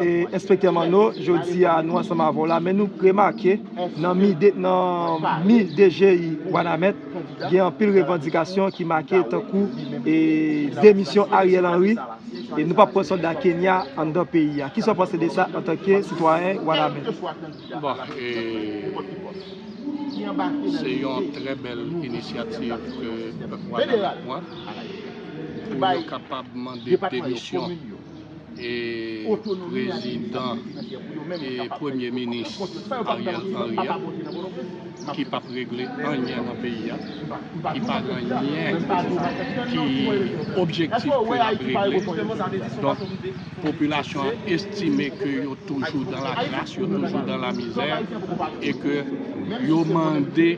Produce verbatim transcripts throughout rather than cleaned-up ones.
E, Enspektè Manno, jodi a nou ansanm avè w la, men nou remake nan mi de, nan mi D G I Wanament, gen anpil revandikasyon ki make tankou, e, demisyon Ariel Henry, e nou p ap pran sòlda Kenya anndan peyi a. Kisa w panse de sa antanke sitwayen Wanament? Bon, e, se yon trè bèl inisyativ ke pèp Wanament pran pou yo kapab mande demisyon e prezidan e premye minis Ariel Henry a, ki p ap regle anyen nan peyi a, ki pa gen anyen ki objektif ke l ap regle. Donk, popilasyon an estime ke yo toujou dans la crasse, yo toujou dans la misère, e ke yo mande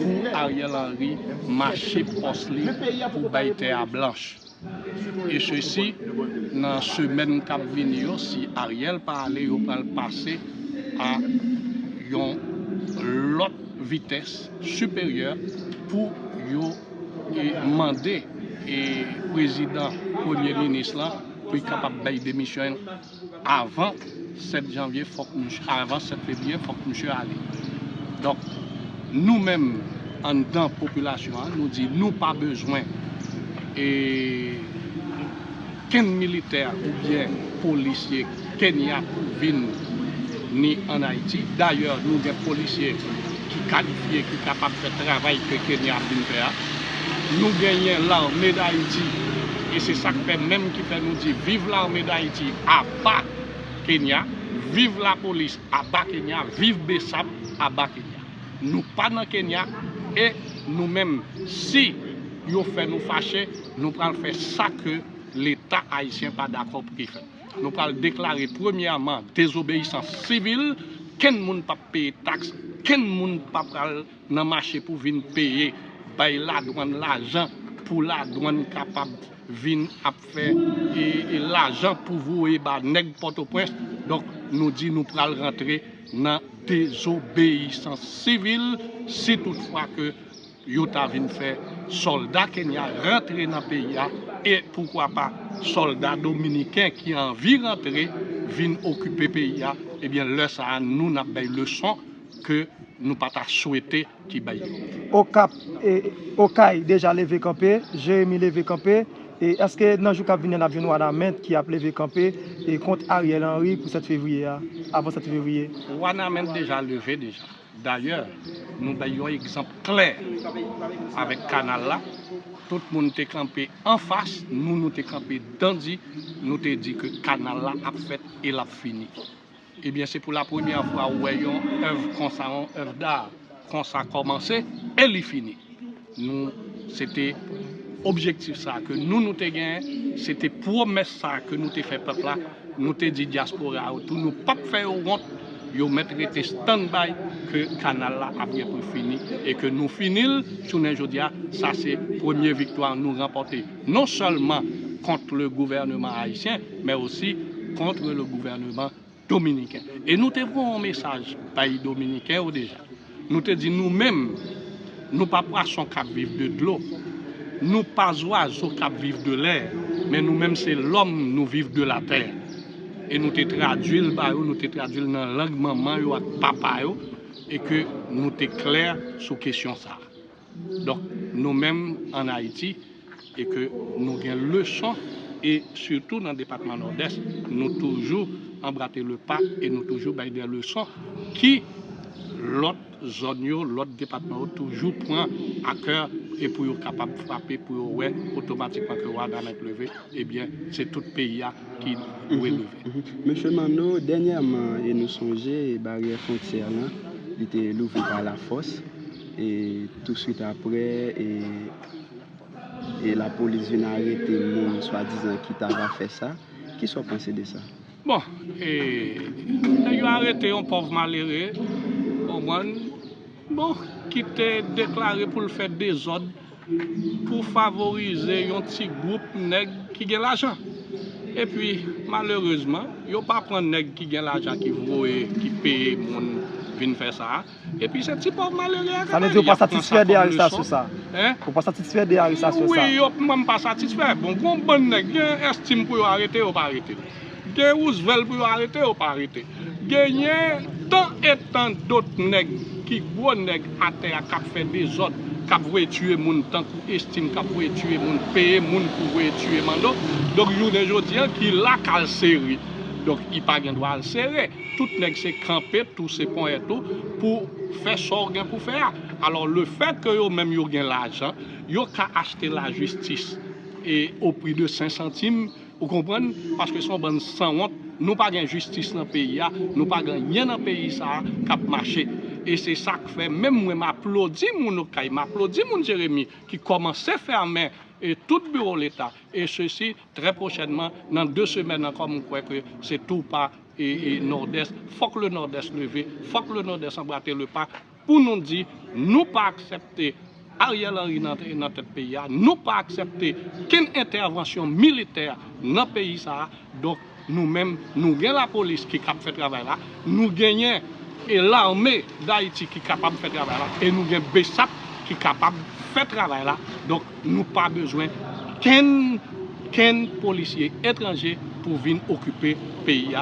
pou Ariel Henry mache pòs li pou bay tè a blanch. E sesi, nan semèn k ap vini yo, si Ariel pa ale, yo pral pase a yon lòt vitès siperyè pou yo e, mande e, prezidan, premye minis lan, pou l kapab bay demisyon l avan sèt janvye, fòk misye, avan sèt fevriye, fòk misye ale. Donk, nou menm, anndan popilasyon an, nou di nou pa bezwen e, kenn militè oubyen polisye Kenya pou vin ni ann Ayiti. Dayè, nou gen polisye ki kalifye, ki kapab fè travay ke Kenya ap vin fè a. Nou genyen Lame d Ayiti, e se sa k fè menm ki fè nou di viv Lame d Ayiti, aba Kenya, viv lapolis, aba Kenya, viv BSAP, aba Kenya. Nou pa nan Kenya, e nou menm, si yo fè nou fache, nou pral fè sa ke Leta ayisyen pa dakò pou ki fèt. Nou pral deklare premyèman dezobeyisans sivil, kenn moun p ap peye taks, kenn moun pa pral nan mache pou vin peye, bay ladwann lajan pou ladwann kapab vin ap fè e, e lajan pou voye ba nèg Pòtoprens. Donk, nou di nou pral rantre nan dezobeyisans sivil si toutfwa ke yo ta vin fè sòlda Kenya rantre nan peyi a, e poukwa pa sòlda dominiken ki anvi rantre vin okipe peyi a, ebyen lè sa a nou n ap bay leson ke nou pa ta swete ki bay yo. Okap, e, Okay deja leve kanpe, Jeremi leve kanpe, e èske nan jou k ap vini an n ap jwenn Wanament ki ap leve kanpe e kont Ariel Henry pou sèt fevriye a, avan sèt fevriye? Wanament deja leve deja. Dayè, nou bay yon egzanp klè avèk kanal la. Tout moun te kanpe anfas, nou, nou te kanpe dandi, nou te di ke kanal la ap fèt e l ap fini. Ebyen, se pou la premyè fwa ou wè yon èv konsa, yon èv da konsa kòmanse e li fini. Nou, se te objektif sa ke nou, nou te genyen, se te pwomès sa ke nou te fè pèp la, nou te di dyaspora yo tou, nou p ap fè yo wont, yo mèt rete standby ke kanal la ap gen pou fini e ke nou fini l jounen jodi a, sa se premye viktwa nou ranpòte, non sèlman kont le gouvèneman ayisyen, men osi kont le gouvèneman dominiken. E nou te voye yon mesaj bay dominiken yo deja. Nou te di nou menm, nou pa pwason k ap viv de dlo. Nou pa zwazo k ap viv de lè. Men nou menm se lòm, nou viv de la tè. E nou te tradui l ba yo, nou te tradui l nan lang manman yo ak papa yo, e ke nou te klè sou kesyon sa a. Donk, nou menm ann Ayiti, e ke nou gen leson, e sitou nan depatman Nòdès, nou toujou anbrate le pa e nou toujou bay de leson ki lòt zòn yo, lòt depatman yo toujou pran a kè e pou yo kapab frape, pou yo wè otomatikman ke Wanament leve, ebyen, se tout peyi a ki dwe leve. Mesye Manno, dènyèman, e nou sonje, e baryè fwontyè lan, li te louvri pa lafòs, e touswit apre, e, e lapolis vin arete moun swadizan ki ta va fè sa. Kisa w panse de sa? Bon, e, nèg yo arete yon pòv malere, konprann, bon, ki te deklare pou l fè dezòd pou favorize yon ti gwoup nèg ki gen lajan. Epi, malerezman, yo pa pran nèg ki gen lajan ki voye, ki peye moun vin fè sa a. Epi se ti pòv malere a k ap ale, y ap pran sa kòm leson. Sa vle di ou pa satisfè de arestasyon sa? Hein? Ou pa satisfè de arestasyon sa? Wi, yo, mwen m pa satisfè. Bon, gon bann nèg, gen Estim pou yo arete, yo pa arete l. Ke Roosevelt pou yo arete, yo pa arete. Genyen tan e tan dòt nèg ki gwo nèg atè a k ap fè dezòd, k ap voye tiye moun tankou Estim, k ap voye tiye moun, peye moun pou voye tiye Mando. Donk, jounen jodi a, ki la k al sere. Donk, li pa gen dwa al sere. Tout nèg se kanpe, tou se ponyèt tou, pou fè sa w gen pou fè a. Alò, le fèt ke yo menm yo gen lajan, yo ka achte lajistis e o pri de senk santim, ou konprann? Paske se yon bann sanwont, nou pa gen jistis nan peyi a, nou pa gen anyen nan peyi sa a k ap mache. E se sa k fè, menm mwen, m aplodi moun Okay, m aplodi moun Jeremi ki kòmanse fèmen e tout biwo Leta, e sesi trè pwochènman, nan de semèn ankò, m kwè ke se tou pa e, e Nòdès. Fòk le Nòdès leve, fòk le Nòdès anbrate le pa pou nou di nou pa aksepte Ariel Henry nan, nan tèt peyi a, nou pa aksepte kenn entèvansyon militè nan peyi sa a. Donk, nou menm, nou gen lapolis ki kab fè travay la, nou genyen e lame Dayiti ki kapab fè travay la, e nou gen BSAP ki kapab fè travay la. Donk, nou pa bezwen kenn, kenn polisye etranje pou vin okipe peyi a.